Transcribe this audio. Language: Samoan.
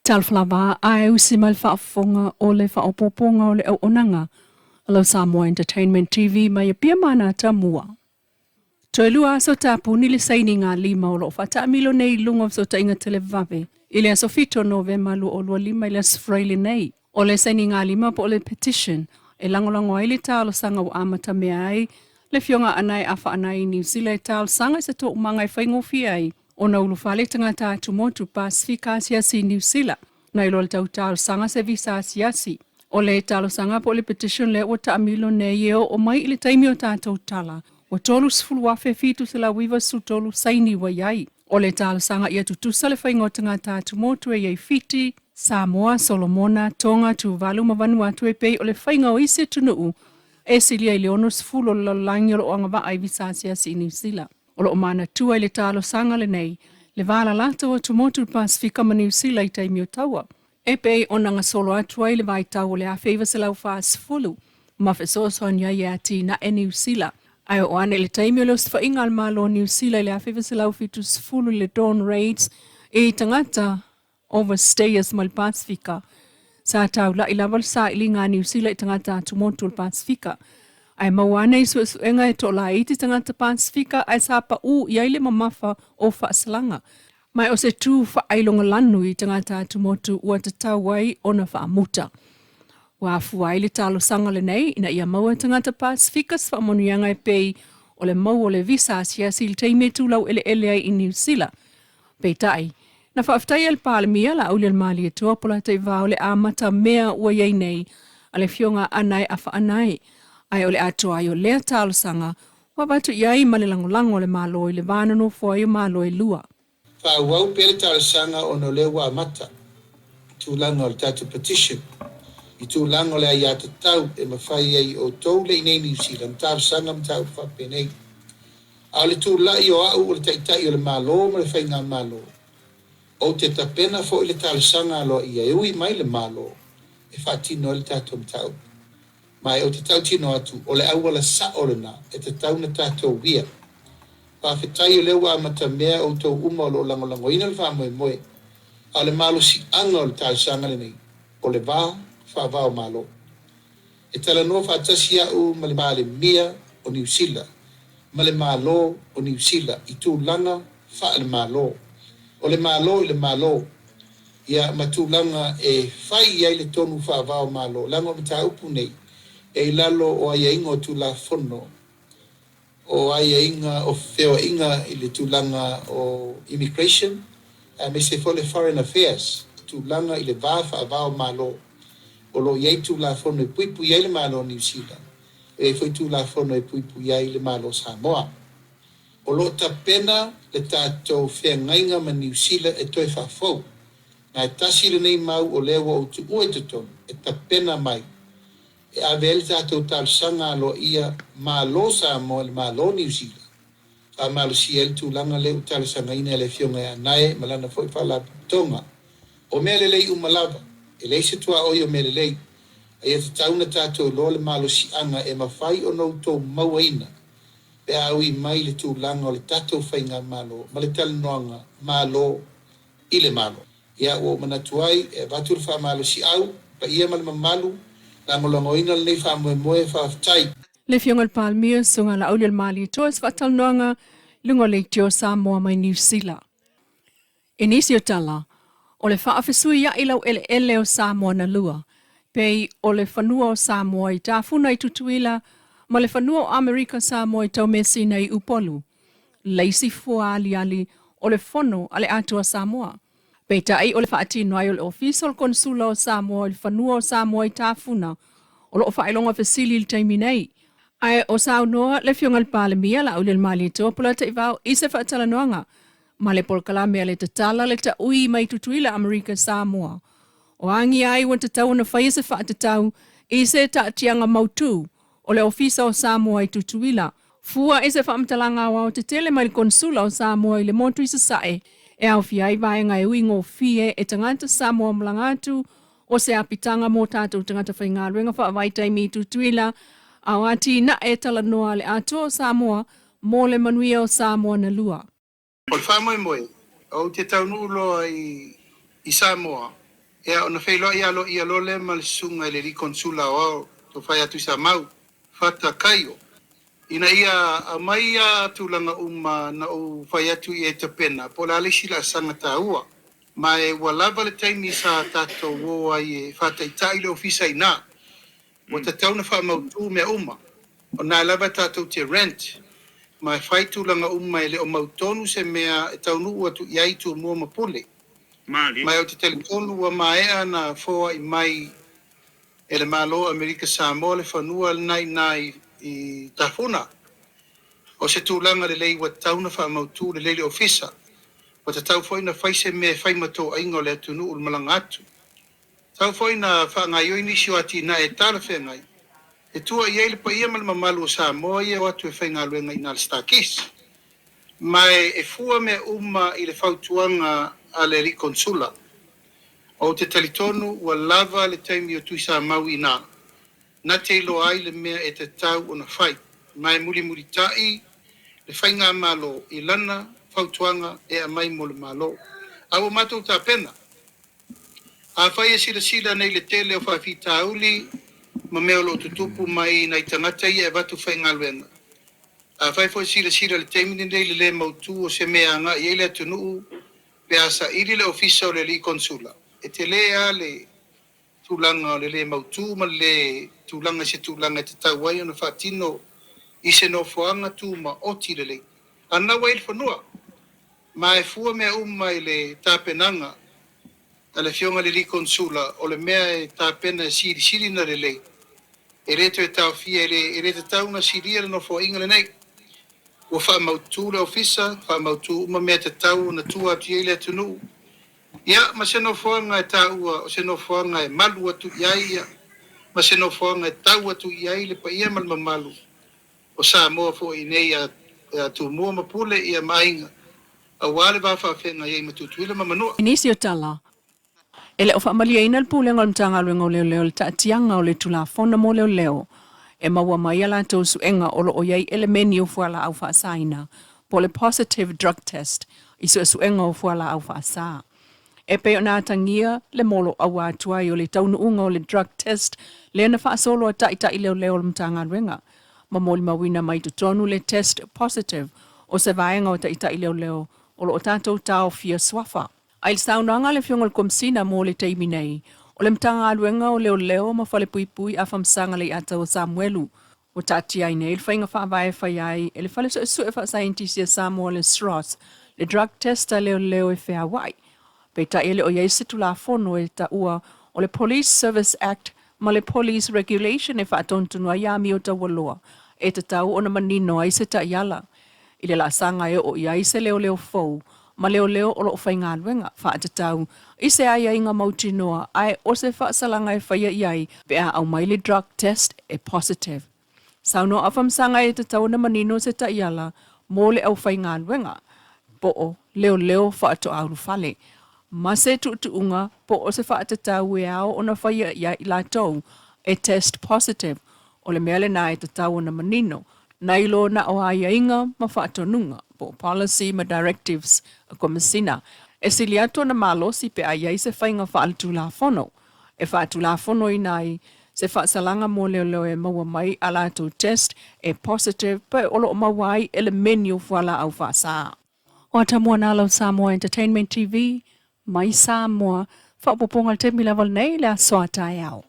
Talofa lava ae usi mai le faafofoga o le faaopoopoga o le auaunaga a lau Samoa Entertainment TV mai Apia ma Anatamua. Toe lua aso tapuni le sainiga lima o lo o faataamilo nei i luga o fesootaiga televave i le aso 7 o Novema 2025 i le Aso Faraile lenei. O le sainiga lima po o le petition e lagolago ai le talosaga ua amatamea ai le Afioga Anae Afaanai i Niu Sila e talosaga i se toomaga e faigofie ai ona ulufale tagata atumotu Pasefika asiasi i Niu Sila nai lo le tau talosaga se visa asiasi. O le talosaga po o le petition lea ua taamilo nei e oo mai i le taimi o tatou tala, ua 30,793 saini ua i ai. O le talosaga ia tutusa le faiga o tagata atumotu e i ai Fiti, Samoa, Solomona, Tonga, Tuvalu ma Vanuatu e pei o le faiga o isi atunuu e silia i le 60 o le lalolagi o lo o agavaa i visa asiasi i Niu Sila. O lo o manatua i le talosaga lenei le va lalata o atumotu i le Pasefika ma Niu Sila i taimi o taua, e pei ona gasolo atu ai le vaitau o le 1940 ma fesoasoani ai e atinae Niu Sila. Ae oo ane i le taimi o le osofaiga a le Malo o Niu Sila i le 1970 i le Dawn Raids i tagata overstayers mai le Pasefika, sa taula'i lava le sailiga a Niu Sila i tagata atumotu o le Pasefika. Ae maua ane i suesuega e toalaiti tagata Pasefika ae sa paʻū i ai le mamafa o faasalaga. Ma o se tū faailogalanu i tagata atumotu ua tatau ai ona faamuta. Ua afua ai le talosaga lenei ina ia maua e tagata Pasefika se faamanuiaga e pei o le mau o le visa asiasi i le taimi e tulau eleele ai i Niu Sila. Peitai, na faafetaia e le Palemia Laaulialemalietoa Polataivao le amata mea ua i ai nei a le Afioga Anae Afaanae, ae o le atoa ai o lea talosaga ua avatu i ai ma le lagolago a le Malo i le va nonofo ai o Malo e lua. Faaauau pea le talosaga ona o lea ua amata tulaga o le tatou petition i tulaga o le aiatatau e mafai ai outou le inei Niu Sila na talosaga mataupu faapenei. A o le tulai o a'u o le Taitai o le Malo ma le Faigamalo, ou te tapena foi le talosaga aloaia e ui mai le Malo e faatino ai le tatou mataupu. Ma e ou te tautino atu, o le auala sa'o lena e tatau ona tatou uia. Faafetai o lea ua amatamea outou uma o lo o lagolagoina le faamoemoe, a o le malosiaga o le talosaga lenei, o le va faava-o-Malo. E talanoa faatasi a'u ma le Palemia o Niu Sila ma le Malo o Niu Sila i tulaga faale-Malo, o le Malo i le Malo, ia ma tulaga e fai i ai le tonu faava-o-Malo, leaga o mataupu nei e i lalo o aiaiga o Tulafono o aiaiga o feoaiga i le tulaga o immigration aemaise foi le foreign affairs, tulaga i le va faava-o-Malo. O lo o i ai Tulafono e puipui ai le Malo o Niu Sila, e i ai foi Tulafono e puipui ai le Malo o Samoa. O lo o tapena le tatou feagaiga ma Niu Sila e toe faafou. Na e tasi lenei mau o lea ua ou tuua i totonu e tapena mai e ave ai le tatou talosaga aloaia Malo Samoa i le Malo o Niu Sila, faamalosia ai le tulaga lea ua talosagaina e le Afioga ia Anae ma lana foi Faalapotopotoga. O mea lelei uma lava, e leai se tuaoi o mea lelei, a ia tatau ona tatou iloa le malosiaga e mafai ona outou mauaina pe a ui mai le tulaga o le tatou Faigamalo ma le talanoaga Malo i le Malo. Ia, ua ou manatu ai, e avatu le faamalosiau, paia ma le mamalu, lagolagoina lenei faamoemoe, faafetai. Le Afioga i le Palemia, Susuga Laaulialemalietoa i se faatalanoaga i luga o Leitio Samoa mai Niu Sila. I nisi o tala, o le faafesuia'i laueleele o Samoa na lua, pei o le fanua o Samoa i Tafuna i Tutuila ma le fanua o Amerika Samoa i Taumeasina i Upolu, le isi fua aliali o le Fono a le Atoa Samoa. Peitai o le faatino ai o le Ofisa o le Konesula o Samoa i le fanua o Samoa i Tafuna o lo o faailoga fesili i le taimi nei. Ae o saunoa le Afioga i le Palemia Laaulialemalietoa Polataivao i se faatalanoaga ma le polokalame a le Tatala le Taui mai Tutuila Amerika Samoa o agia ai ua tatau ona faia se faatatau i se taatiaga mautū o le Ofisa o Samoa i Tutuila. Fua i se faamatalaga aoaotetele mai le Konesula o Samoa i le motu i Sasae e aofia ai vaega e ui gofie e tagata Samoa malaga atu o se apitaga mō tātou tagata faigaluega faavaitaimi i Tutuila a o atinae talanoa a le Atoa o Samoa mō le manuia o Samoa na lua. O le faamoemoe, ou te taunuu loa i Samoa. Ia, ona feiloai aloaia loa lea ma le susuga i le alii Konesula Aoao Tofae Tuisamau, Fata Kaio, ina ia aumai ia tulaga uma na ou fai atu i ai tapena, po o le a le isi laasaga taua. Ma e ua lava le taimi sa tatou o ai e faataitai le ofisa i ina. Ua tatau ona faamautu mea uma. O lena lava tatou te rent ma e fai tulaga uma e le o mautonu se mea e taunuu atu i ai Tumua ma Pule. Ma ou te talitonu ua maea na foai mai e le Malo o Amerika Samoa le fanua lena i ina i Tafuna. O se tulaga lelei ua tatau ona faamautu lelei le ofisa. Ua tatau foi ona fai se mea e fai ma toaiga o le atunuu i le malaga atu. Tatau foi ona faagaoioi nisi o atinae e talafeagai e tua i ai le paia ma le mamalu o Samoa ia e o atu e faigaluega i ina i le Star-Kist. Ma e fua mea uma i le fautuaga a le alii Konesula. Ou te talitonu ua lava le taimi o Tuisamau i ina, na te iloa ai le mea e tatau ona fai, ma e mulimulitai le faigamalo i lana fautuaga e aumai mo le Malo. A ua matou tapena. Afai e silasila nei le tele o faafitauli ma mea o lo o tutupu mai nai tagata ia e avatu faigaluega, afai foi e silasila i le taimi lenei i le le mautu o se mea e agai i ai le atunuu pe a saili le ofisa o le alii Konesula, e tele lava le tulaga o le le mautu ma le le tulaga i se tulaga e tatau ai ona faatino i se nofoaga tumaoti lelei. A lena ua i ai le fanua, ma e fua mea uma i le tapenaga a le Afioga i le alii Konesula, o le mea e tapena e silisili ona lelei, e le toe taofia, e le tatau ona silia le nofoaiga lenei. Ua faamautu le ofisa, faamautu uma mea tatau ona tua atu i ai le atunuu. Ia, ma se nofoaga e taua o se nofoaga e malu atu i ai, ia, ma se nofoaga e tau atu i ai le paia ma le mamalu o Samoa foi nei ia Tumua ma Pule, ia ma Aiga, aua le va faafeagai ai ma Tutuila ma Manua. I nisi o tala, e le o faamalieina le Pulega o le Matagaluega o Leoleo i le taatiaga o le Tulafono mo Leoleo e maua mai a latou suega o lo o i ai elemeni o fualaau faasaina po o le positive drug test i suesuega o fualaau faasa. E pei ona atagia le moloaua atu ai o le taunuuga o le drug test lea na faasolo a taitai leoleo o le Matagaluega ma molimauina mai totonu le test positive o se vaega o taitai leoleo o lo o tatou taofia suafa. I le saunoaga a le Afioga i le Komesina mo le taimi nei, o le Matagaluega o Leoleo ma Falepuipui Afamasaga Leiataua Samuelu, ua taatia ai nei le faiga faavae e faia ai e le Fale Suesue Faasaienitisi a Samoa le SROS le drug test a leoleo e feauai. Peitai e le o i ai se Tulafono e taua o le Police Service Act ma le Police Regulation e faatonutonu ai amio taualoa e tatau ona manino ai se taiala i le laasaga e oo i ai se leoleo fou ma leoleo o lo o faigaluega faatatau i se aiaiga mautinoa ae o se faasalaga e faia i ai pe a aumai le drug test e positive. Saunoa a Famasaga e tatau ona manino se taiala mo le aufaigaluega po o leoleo faatoa ulufale ma se tuutuuga po o se faatatau e ao ona faia ia i latou e test positive o le mea lena e tatau ona manino nai lo na o aiaiga ma faatonuga po o policy ma directives a Komesina e sili atu ona malosi pe a i ai se faiga faaletulafono e faatulafonoina ai se faasalaga mo leoleo e maua mai a latou test e positive pe o lo o maua ai elemeni o fualaau faasa. O Atamua Nalo Samoa Entertainment TV, mai Samoa, faaopoopoga i le taimi lava lenei i le aso a taeao.